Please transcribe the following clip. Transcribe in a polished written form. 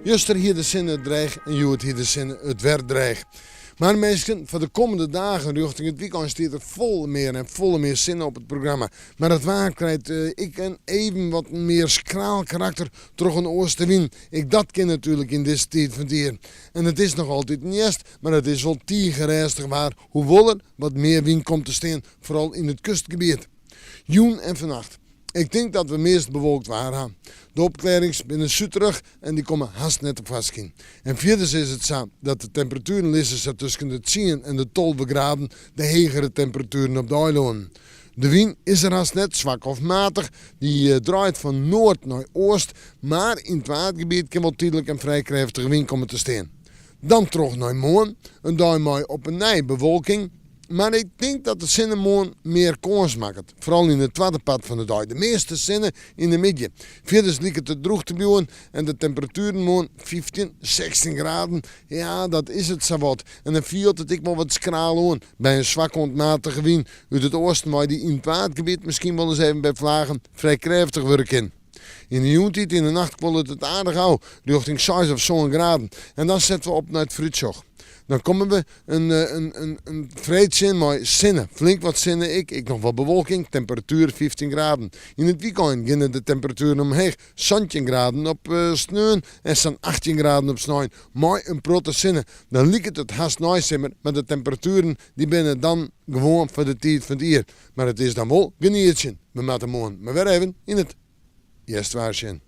Juster hie de sinne it dreech en hjoed hie de sinne it wer dreech. Mar minsken, foar de kommende dagen rjochting it wykein stiet der folle mear en folle mear sinne op it programma. Mar it waar krijt ek in even wat mear skraal karakter troch in oastewyn. Ek dat kin natuerlik yn dizze tiid fan it jier. En it is noch altiten hjerst, mar it is wol tige rêstich waar, hoewol der wat mear wyn komt te stean, foaral yn it kustgebiet. Jûn en fannacht. Ik tink dat we meast bewolkt waar ha. De opklearrings binne suterich en dy komme hast net te foarskyn. En fierders is it sa dat de temperatueren lizze sa tusken de tsien en de 12 graden, de hegere temperatueren op de eilânnen. De wyn is der hast net, swak of matich, dy draait fan noard nei oast, mar yn it Waadgebiet kin wol tydlik in frij krêftige wyn komme te stean. Dan troch nei moarn, in dei mei op 'e nij bewolking. Mar ik tink dat de sinne moarn mear kâns makket, foaral yn it twadde part fan de dei. De measte sinne yn de middei. Fierders liket it drûch te bliuwen en de temperatueren moarn 15, 16 graden. Ja, dat is it sawat. En dan fielt it ek wol wat skraal oan by in swak oant matige wyn út it oasten wei dy't yn it Waadgebiet miskien wolris even by flagen frij krêftich wurde kin. Yn de jûntiid yn de nacht kuollet it aardich ôf, rjochting seis of sân graden. En dan sette we op nei it foarútsjoch. Dan komme we in freed tsjin mei sinne, flink wat sinne ek, ek noch wat bewolking, temperatuer 15 graden. Yn it wykein geane de temperatueren omheech, 17 graden op sneon en sa'n 18 graden op snein, mei in protte sinne. Dan liket it hast neisimmer, mar de temperatueren dy binne dan gewoan foar de tiid fan it jier. Mar it is dan wol genietsjen. We moatte moarn mar wer even yn it hjerstwaar sjen.